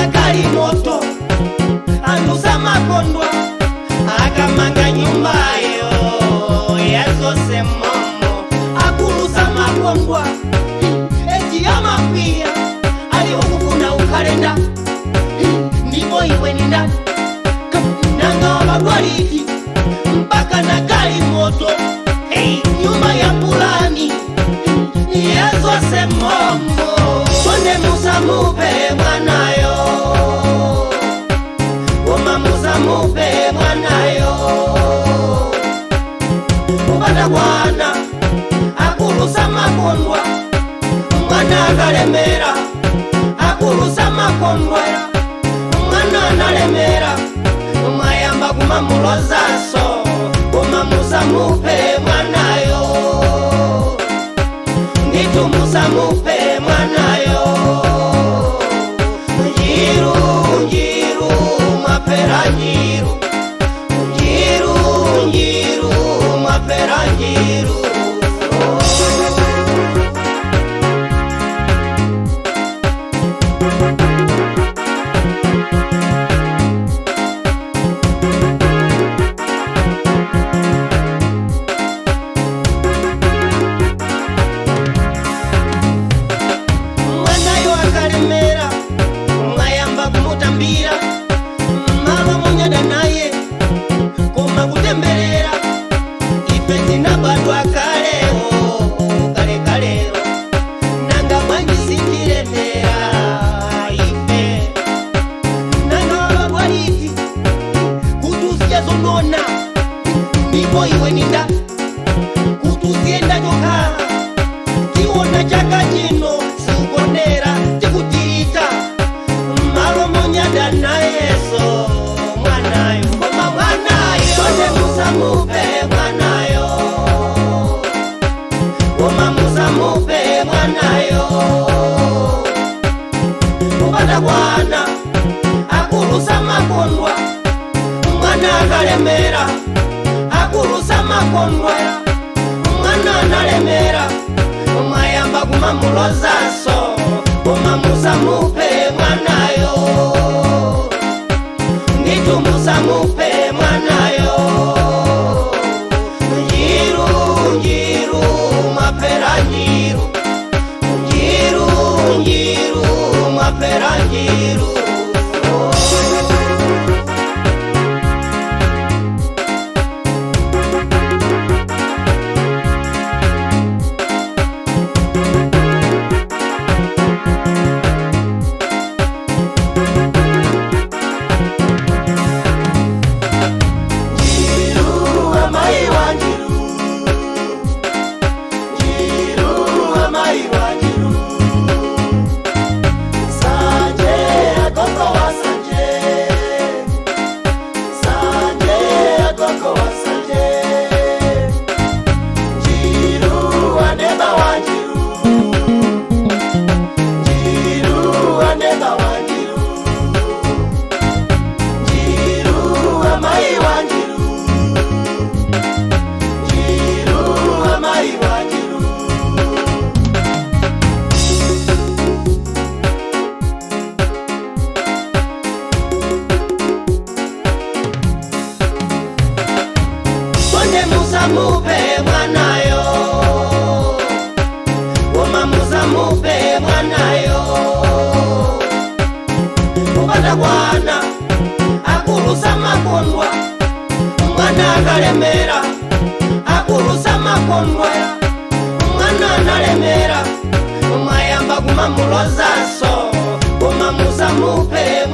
na galimoto andusa makondwa akamanga nyumbayo yazose momo akulusa makondwa eti amakwiya ali ukufuna ukalenda ndipo iwe ninda nanga wabadwaliki mpaka na galimoto hey, nyumba ya pulani yazose momo sonde musamupe mwanayo oma musamupe mwanayo kupata kwana akulusa makondwa mwana akalemera akulusa makondwa mwana analemera mwayamba kumamulozaso oma musamupe mwanayo nditu musamupe mwanayo njiru njiru mapera njiru njiru njiru mapera njiru. Mwanayo akalemera mwayamba kumutambira malo munyada naye koma kutemberera ife tinabadwa kaleo kale kalero nanga bwanjisitiremera ife nanga wababwaliti kutusiya zonona ndipo iwe ninda kutusiyenda chokhala tiwona chaka chino sikukondera tikutirita malo monyada nayeso mwanayo koma mwanayo sonde musamupe mwanayo koma musamupe mwanayo kupata kwana akulusa makondwa mwana akalemera akulusa makondwa mwana analemera mwayamba kumamulozaso koma musamupe mwanayo nditu musamupe mwanayo njiru njiru mapera njiru njiru njiru mapera njiru. Njiru amai wa njiru, njiru amai wa njiru, sanje akoko wa sanje, sanje akoko wa sanje, njiru aneba wa njiru, njiru aneba wa njiru, njiru amai wa njiru. Njiru amai wa njiru. Sonde musamupe mwanayo koma musamupe mwanayo kupata kwana akulusa makondwa mwana akalemera akulusa makondwa mwana analemera mwayamba kumamulozaso koma musamupe.